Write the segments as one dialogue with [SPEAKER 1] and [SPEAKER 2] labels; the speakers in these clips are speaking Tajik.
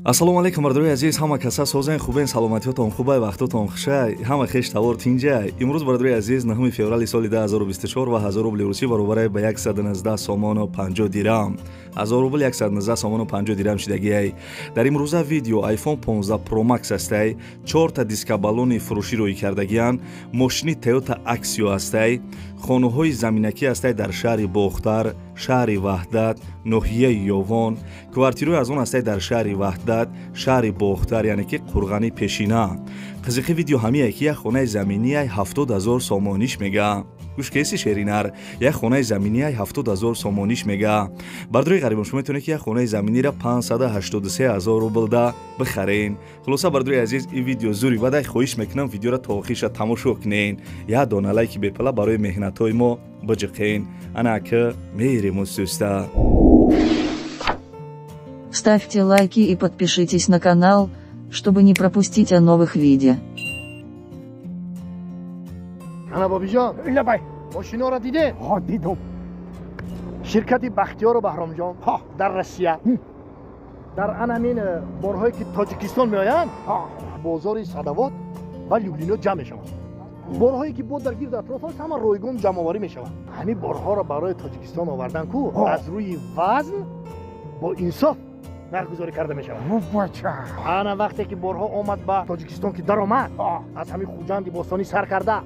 [SPEAKER 1] Ассалому алайкум, бардорои азиз, ҳама каса созен, хубен, саломатиётон хубай, вақтотон хушай, ҳама хеш тавор тинҷай. Имрӯз, бардорои азиз, 9 феврали соли 2024 ва 1000 рубли русӣ баробарай ба 119 сомону 50 дирам. 1000 рубл 119 сомону 50 дирам шидагиай. Дар имрӯза видео iPhone 15 Pro Max ҳастай, 4та дискабаллони фурӯшӣ рӯй кардагиянд, мошини Toyota Axio ҳастай, хонаҳои заминакӣ ҳастай дар шаҳри Бохтар, шаҳри Ваҳдат, ноҳияи Ёвон, квартираҳои аз он ҳастай дар шаҳри Ваҳдат, шаҳри Бохтар, яъне ки Қурғани пешина. Қизиқи видео ҳамие ки як хонаи заминияй 70 000 сомониш мега. Гӯш кеси шеринар, як хонаи заминияй 70 000 сомониш мега. Бардорои ғарибон, шумо метавонед ки як хонаи заминиро 583 000 рублда бихарен. Хулоса, бардорои азиз, ин видео зури вадай, хоҳиш мекунам, видеоро то охирша тамошо кунен. Як дона лайки бепала барои меҳнатҳои мо биҷиқен. Ана ки мерем устуста.
[SPEAKER 2] Ставьте лайки и подпишитесь на канал, чтобы не пропустить о новых видео.
[SPEAKER 3] Ана, Бобиҷон.
[SPEAKER 4] Лабай.
[SPEAKER 3] Мошиноро дидем?
[SPEAKER 4] Ҳо, дидум.
[SPEAKER 3] Ширкати Бахтиёру Баҳромҷон дар Россия дар анамин борҳое ки Тоҷикистон меоянд, бозори Садовод ва Люблино ҷамъ мешаванд. Борҳое ки бо дар гирду атроф аст, ҳама ройгон ҷамъоварӣ мешаванд. Ҳамин борҳоро барои Тоҷикистон овардан ку аз рӯи вазн бо инсоф нархгузорӣ карда мешавад.
[SPEAKER 4] Бача.
[SPEAKER 3] Ана вақте ки борҳо омад ба Тоҷикистон, ки даромад, аз ҳамин Хуҷанди бостонӣ сар карда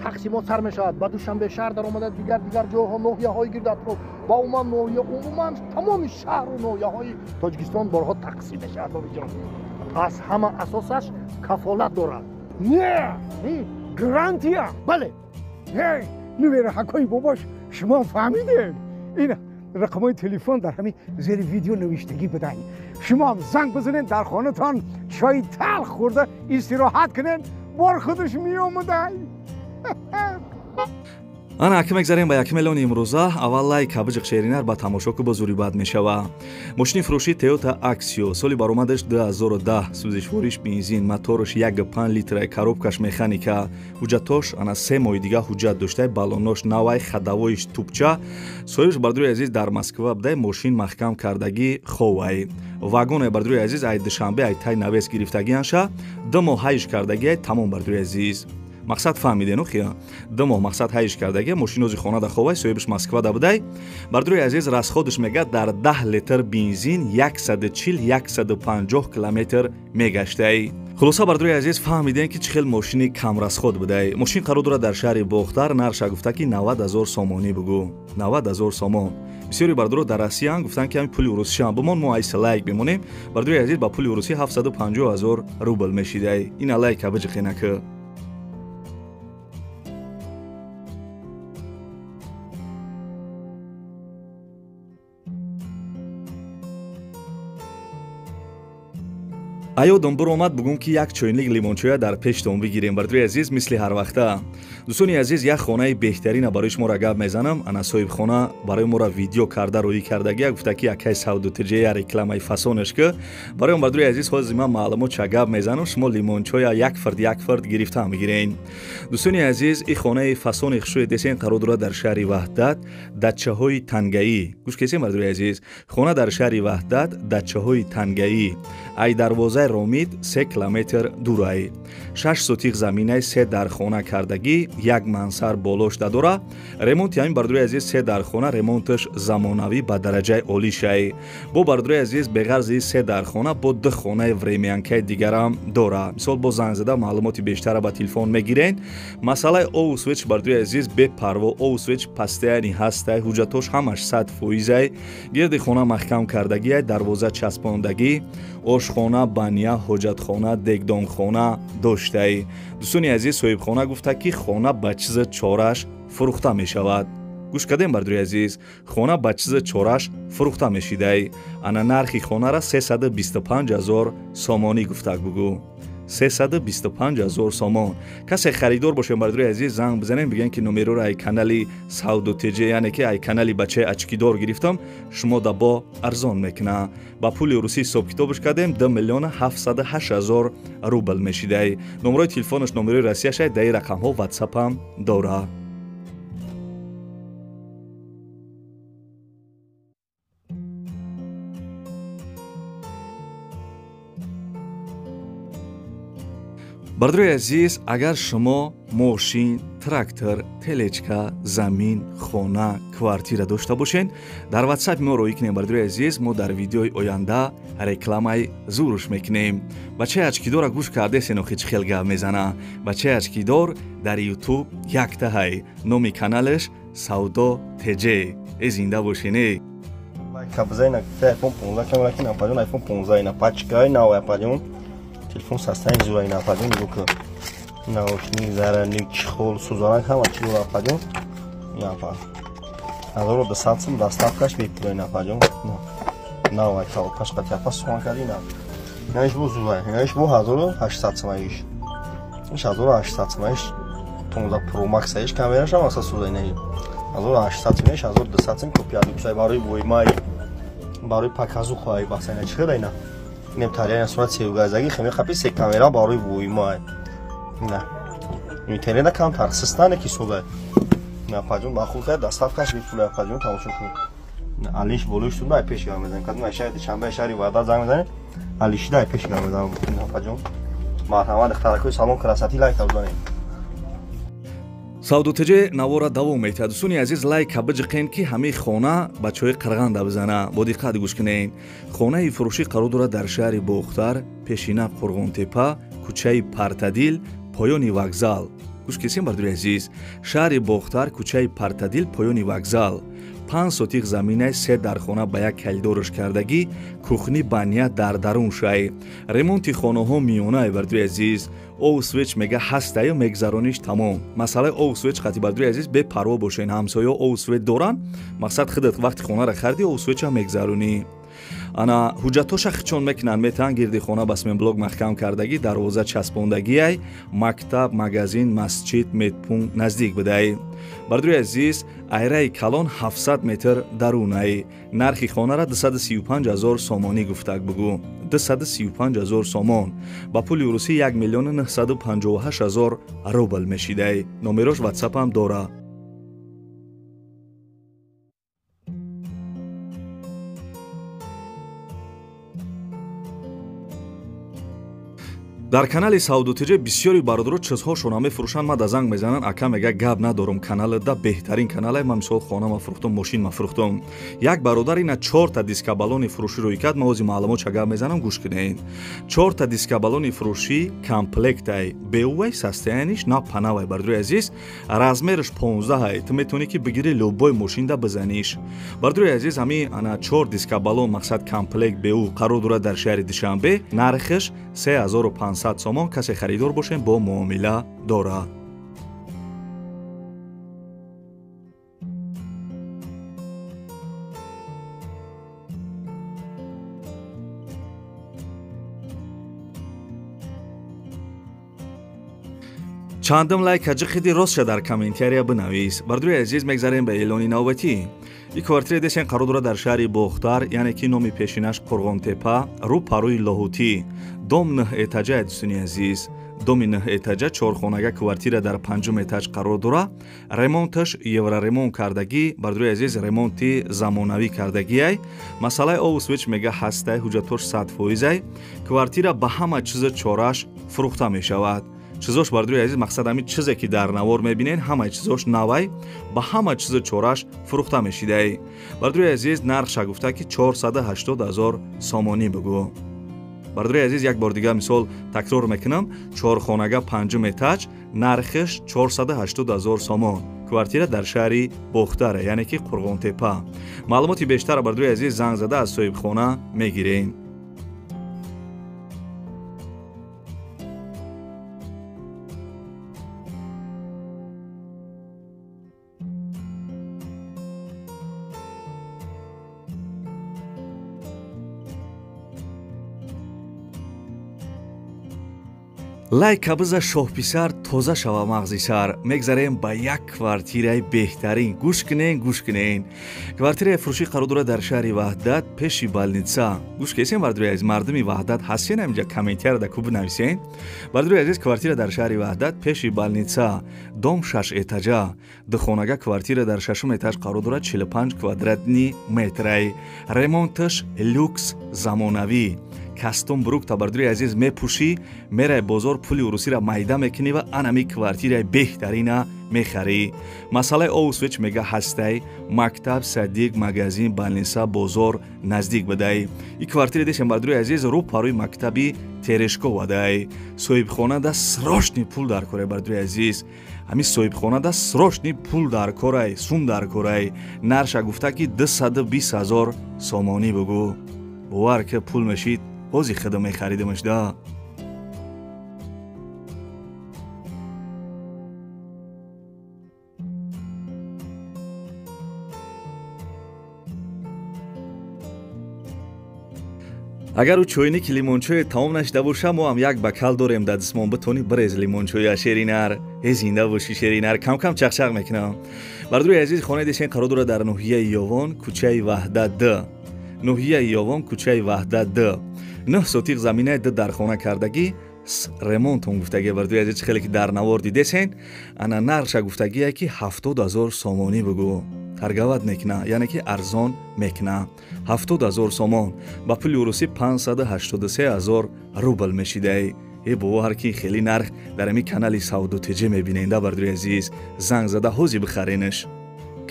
[SPEAKER 3] тақсимот сар мешавад, ба Душанбе шаҳр даромада, дигар дигар ҷойҳо, ноҳияҳои гирду атроф ва умуман ноҳия, умуман тамоми шаҳру ноҳияҳои Тоҷикистон борҳо тақсим мешавад. Бобиҷон, аз ҳама асосаш кафолат дорад.
[SPEAKER 4] Не, гарантия.
[SPEAKER 3] Бале.
[SPEAKER 4] Нувераҳакҳои бобош, шумо фаҳмидед, ин рақамҳои телефон дар ҳамин зери видео навиштагӣ будан. Шумо занг бизанед, дар хонатон чойи талх хӯрда истироҳат кунед, бор худаш меомадай.
[SPEAKER 1] Ана аки мегзарем ба якум эълони имрӯза. Аввал лайк ҳабиҷиқ, шеринар, ба тамошо ку, бо зури бад мешава. Мошини фурӯши Toyota Axio, соли баромадаш 2010, сӯзишвориш бензин, мотораш 1,5 литра, коробкаш механика, ҳуҷҷатош ана 3 моҳи дига ҳуҷҷат доштай, баллонош навай, ходовойш тупча. Соҳибаш, бардорои азиз, дар Москва будай, мошин маҳкам кардагӣ ховай. Вагоне, бардорои азиз, ай Душанбе ай тай навес гирифтагианша, 2 моҳ ҳайш кардагиай, тамом. Бардорои азиз, мақсад фаҳмидену хия? 2 моҳ мақсад ҳайш кардаги, мошинози хонада ховай, соҳибаш Москвада будай. Бардорои азиз, расходаш мега дар 10 литр бензин 140, 150 километр мегаштай. Хулоса, бардорои азиз, фаҳмидем ки чӣ хел мошини камрасход будай. Мошин қарор дорад дар шаҳри Бохтар, нарша гуфта ки 90 000 сомонӣ. Бугӯ, 90 000 сомон. Бисёри бардоро дар Россиян гуфтанд ки ҳамин пули урусишам бимон, мо айса лайк бимонем. Бардорои азиз, ба пули урусӣ 750 000 рубл мешидай. Ина лайка биҷиқенаки. Аёдам биромад, бугум ки як чойник лимончоя дар пештон бигирем. Бардорои азиз, мисли ҳарвақта, дӯстони азиз, як хонаи беҳтарина барои шуморо гап мезанам. Ана соҳибхона барои моро видео карда рӯӣ кардагия, гуфта ки якай савдутиҷея рекламаи фасонаш ки барои он. Бардорои азиз, ҳозир ман маълумот ча гап мезанам, шумо лимончоя як фард як фард гирифта мегирен. Дӯстони азиз, ин хонаи фасони хушрӯи десен қарор дорад дар шаҳри Ваҳдат, дачаҳои Тангаӣ. Гӯш кесем, бардорои азиз, хона дар шаҳри Ваҳдат, дачаҳои Тангаӣ, ай дарвозаи Ромид 3 километр дурай, 6 сотих заминаи, се дархона кардагӣ, як мансар болош дадора. Ремонти ҳамин, бардорои азиз, се дархона, ремонташ замонавӣ ба дараҷаи олишай. Бо, бардорои азиз, беғарзи се дархона бо ду хонаи времянкаи дигарам дора. Мисол, бо занг зада маълумоти бештара ба телефон мегирен. Масъалаи обу свет, бардорои азиз, бепарво, обу свет постоянный ҳастай, ҳуҷҷатош ҳамаш 100 фоизай, гирди хона маҳкам кардагиай, дарвоза часпондагӣ, ошхона, баня, ҳоҷатхона, дегдонхона доштай. Дӯстони азиз, соҳибхона гуфта ки хона ба чиза чораш фурӯхта мешавад. Гӯш кардем, бардорои азиз, хона ба чиза чораш фурӯхта мешидай. Ана нархи хонара 325 ҳазор сомонӣ гуфтак. Бугӯ, 325 ҳазор сомон. Касе харидор бошем, бардорои азиз, занг бизанем, бигӯем ки номероро ай канали Савду ТЖ, яъне ки ай канали бачаи очкидор гирифтам, шумо да бо арзон мекуна. Ба пули русӣ ҳисобкитобш кардем, 2 миллиона 708 ҳазор рубл мешидай. Номерои телефонаш номерои Россияшай, даи рақамҳо ватсапам дора. Бародарои азиз, агар шумо мошин, трактор, телечка, замин, хона, квартира дошта бошед, дар WhatsApp мо роӣ кунем. Бародарои азиз, мо дар видеои оянда рекламаи зуруш мекунем. Бачаи ачкидора гӯш кардесен, охи чӣ хел гап мезана. Бачаи ачкидор дар YouTube яктаҳай, номи каналаш Савдо ТЖ. Э зинда бошен э.
[SPEAKER 5] Кабзайна iPhone 15 камера ки напаҷон iPhone 15 ина пачкаи нав апаҷон. Телефон састани зура ина апаҷон нигоҳ кун. Наушник, зарядник, чехол, сӯзанак ҳама чиз дора апаҷон. Ина апа. 1200 сум доставкаш бепул ина апаҷон. Нав ай калпаш қати апа сухан карди ина. Инаиш бо зура. Инаиш бо 1800 сум аиш. Иш 1800 сум аиш. 15 Pro Max аиш камераш ҳам аса сӯза ина. 1800 сум аиш 1200 сум копия люксай барои воймай. Барои показу хоҳай бахса ина чӣ хел ина. Инем тарияна сурат севгазаги хеми қапи се камера барои воймай. На. Интернета камтар систане ки созай. На паҷон махул кард доставкаш бепул паҷон тамошо кун. Алиш болош тун ай пеш гам мезанем. Кадом ай шаҳри Душанбе шаҳри Ваҳдат занг мезанем. Алишида ай пеш гам мезанем. На паҷон. Марҳамат духтаракои салон красоти лайк бизанед.
[SPEAKER 1] Савдо ТЖ навора давом метиҳад. Дӯстони азиз, лайка биҷиқен, ки ҳамаи хона бачаҳои қирғанда бизана. Бо диққат гӯш кунед. Хонаи фурӯшӣ қарор дорад дар шаҳри Бохтар, пешина Қурғонтепа, кӯчаи Партадил, поёни вокзал. Гӯш кесем, бардори азиз, шаҳри Бохтар, кӯчаи Партадил, поёни вокзал. 5 сотих заминаи 3 дархона ба як калидорш кардагӣ, кухни баня дар дарун шай. Ремонти хонаҳо миёнае, бардори азиз. Ов свеч мега ҳастаю мегзарониш тамом. Масъалаи ов свеч қати, бардори азиз, бепарво бошен. Ҳамсояҳо ов свеч доранд, мақсад худат вақти хонаро харди ов свеча мегзаронӣ. Ана ҳуҷҷатҳоша хичон мекунанд, метаҳанд. Гирди хона ба сменблок маҳкам кардагӣ, дарвоза часпондагиай, мактаб, магазин, масҷид, медпункт наздик будай. Бардори азиз, айраи калон 700 метр дарунай. Нархи хонара 235 000 сомонӣ гуфтак бугӯ. 235 000 сомон. Ба пули русӣ 1 958 000 рубл мешидай. Номерош WhatsApp ҳам дора. Дар канали Савдо ТЖ бисёри бародаро чизҳошонро мефурӯшанд, мада занг мезананд, ака мега гап надорум, каналда беҳтарин канале, ман мисол хона фурӯхтум, мошин фурӯхтум. Як бародар ина 4 та диска баллони фурӯшӣ рӯй кард, ман ози маълумотша гап мезанам, гӯш кунед. 4 та диска баллони фурӯшӣ комплектай, беувай состояниш на панавай, бародари азиз, размераш 15-ай, ту метавонӣ ки бигири любой мошинда бизаниш. Бародари азиз, ҳамин ана 4 диска баллон мақсад комплект беу қарор дорад дар шаҳри Душанбе, нархаш 3500 сомон. Касе харидор бошем бо муомила дора. Чандум лайка ҷиқиди ростша дар комментария бинавис. Бардори азиз, мегзарем ба эълони навбатӣ. Ин квартира десен қарор дорад дар шаҳри Бохтар, яъне ки номи пешинаш Қурғонтепа, рӯ парӯи Лоҳутӣ. Дом 9 этажа, дӯстони азиз. Доми 9 этажа, чорхонага квартира дар 5-ум этаж қарор дора. Ремонташ евроремонт кардагӣ, бардори азиз, ремонти замонавӣ кардагиай. Масъалаи ову свеч мега ҳастай, ҳуҷҷатош 100%. Квартира ба ҳама чиза чораш фурӯхта мешавад. Чизош, бардори азиз, мақсад ҳамин чизе ки дар навор мебинед, ҳамаи чизош навай, ба ҳама чиза чораш фурӯхта мешидай. Бардори азиз, нархша гуфта ки 480 000 сомонӣ бугӯ. Бардори азиз, як бор дигар мисол такрор мекунам, чорхонага 5-ум этаж, нархаш 480 000 сомон. Квартира дар шаҳри Бохтар, яъне ки Қурғонтепа. Маълумоти бештар, бардори азиз, занг зада аз соҳибхона мегирем. Лайка биза, шоҳписар, тоза шава мағзи сар. Мегзарем ба як квартираи беҳтарин. Гӯш кунен, гӯш кунен. Квартираи фурӯшӣ қарор дорад дар шаҳри Ваҳдат, пеши больница. Гӯш кесен, бардори азиз, мардуми Ваҳдат ҳастен, ҳаминҷа комментария да ку бинависен. Бардори азиз, квартира дар шаҳри Ваҳдат, пеши больница, дом 6 этажа, духонага квартира дар 6-ум этаж қарор дорад, 45 квадратни метрай. Ремонташ люкс замонавӣ. Костюм брюк-та бардори азиз мепӯшӣ, мерай бозор, пули урусиро майда мекунӣ ва анами квартираи беҳтарина мехарӣ. Масъалаи обу свет мега ҳастай, мактаб, садик, магазин, больница, бозор наздик будай. И квартира дешем бардори азиз рӯ парои мактаби Терешкова дай. Соҳибхона да срочный пул дар корай бардори азиз. Ҳамин соҳибхона да срочный пул дар корай, сум дар корай. Нарша гуфта ки 220 000 сомонӣ бугӯ. Бовар ки пул мешид, ҳози худо мехаридамаш да. Агар ӯ чойники лимончое тамом нашида боша, мо ҳам як бакал дорем дар дистмон, битонӣ бирез лимончоя шеринар. Э зинда бошӣ шеринар, кам-кам чақчақ мекунам. Бардори азиз, хонаи дешен қарор дорад дар ноҳияи Ёвон, кӯчаи Ваҳдат Д. Ноҳияи Ёвон, кӯчаи Ваҳдат Д. 9 сотиқ заминаи д дар хона кардагӣ, с ремонтон гуфтагӣ бардори азиз, чӣ хеле ки дар навор дидесен, ана нархша гуфтагие ки 70 000 сомонӣ бугӯ. Торговать мекуна, яъне ки арзон мекуна. 70 000 сомон ба пули урусӣ 583 000 рубл мешидай. Э бовар ки хеле нарх дар ҳамин канали Савдо ТЖ мебиненда бардори азиз, занг зада ҳози бихаренаш.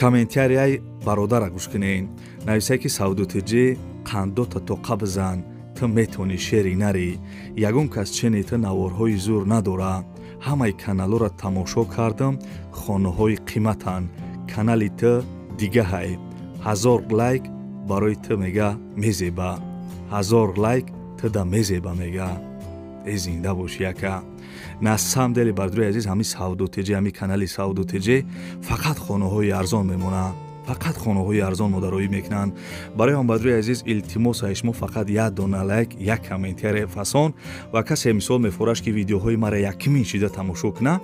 [SPEAKER 1] Комментарияи бародара гӯш кунен. Нависае ки Савдо ТЖ қандота тоқа бизан, ту метавонӣ шери нари. Ягон кас чени ту наворҳои зур надора. Ҳамаи каналҳоро тамошо кардам, хонаҳои қиматанд. Канали ту дигаҳай. 1000 лайк барои ту мега мезеба. 1000 лайк ту да мезеба мега. Э зинда бошӣ яка. На самом деле бардори азиз, ҳамин Савдо ТЖ, ҳамин канали Савдо ТЖ фақат хонаҳои арзон мемонад. Фақат хонаҳои арзон модароӣ мекунанд. Барои ҳам бардори азиз, илтимос аз шумо фақат як дона лайк, як комментария фасон ва касе мисол мефораш ки видеоҳои мара якмин шида тамошо куна,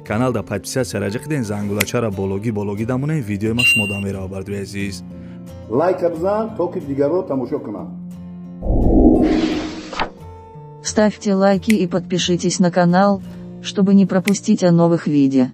[SPEAKER 1] канал да подписаться раҷа киден, зангулачара бологӣ бологӣ дамонен, видеои ма шумо да мерава бардори азиз.
[SPEAKER 6] Лайка бизан то ки дигарро тамошо кунанд.
[SPEAKER 2] Ставьте лайки и подпишитесь на канал, чтобы не пропустить о новых видео.